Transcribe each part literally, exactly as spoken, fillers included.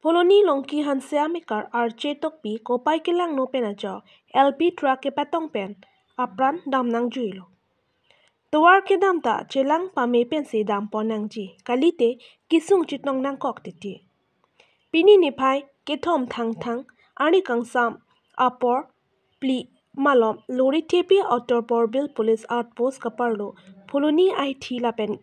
Phuloni Longki Hanse amekar Arche Tokbi kopai kelangno pen ajok L P truck kepatong pen apran damnangjuilo. Tovar kedam ta chelang pame pensi dampon nangji, kalite kesung chetong nangkok titi. Pini niphai kethom Thangthang arni kangsam apor phli malom lorry thepi Uttar Porbil Police Outpost kaparlo Phuloni Aithi lapen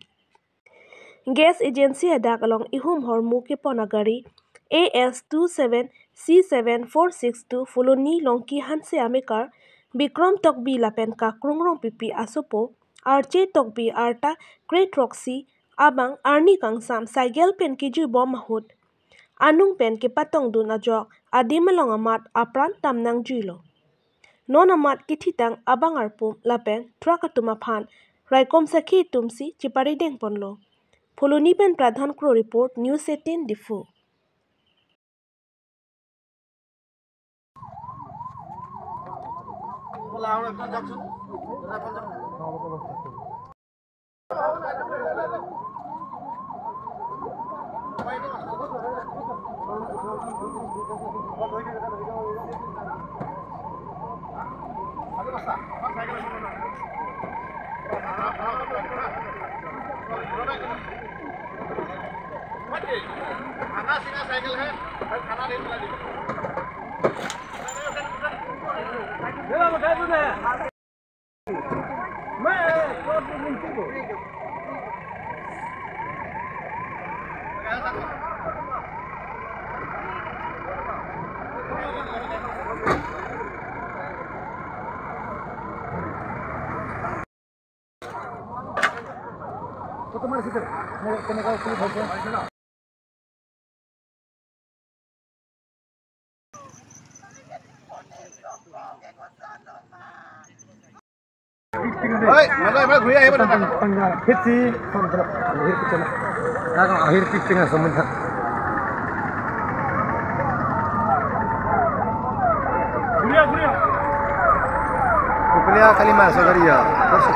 gas agency adak along ihum hormu kepon agari A S two seven C seven four six two Phuloni Longki Hanse amekar Bikrom Tokbi lapen Kakrung Rongpipi asopo Arche Tokbi arta kre throksi abang arni kangsam cycle pen kejui bom ahut anung pen kepatongdun ajok adim along amat apran damnangjuilo. Non amat kethitang abang arpum lapen truck atum aphan raikom sakhi atumsi cheparidengponlo. Phuloni pen Pradhan Kro report, News eighteen Diphu. Oi, magai, magai, ঘূৰি আহিব দাদা। Ahir picture na, ahir picture na, sementara. ঘূৰি আহ, ঘূৰি আহ। Kukulia kalima sagaria, terus.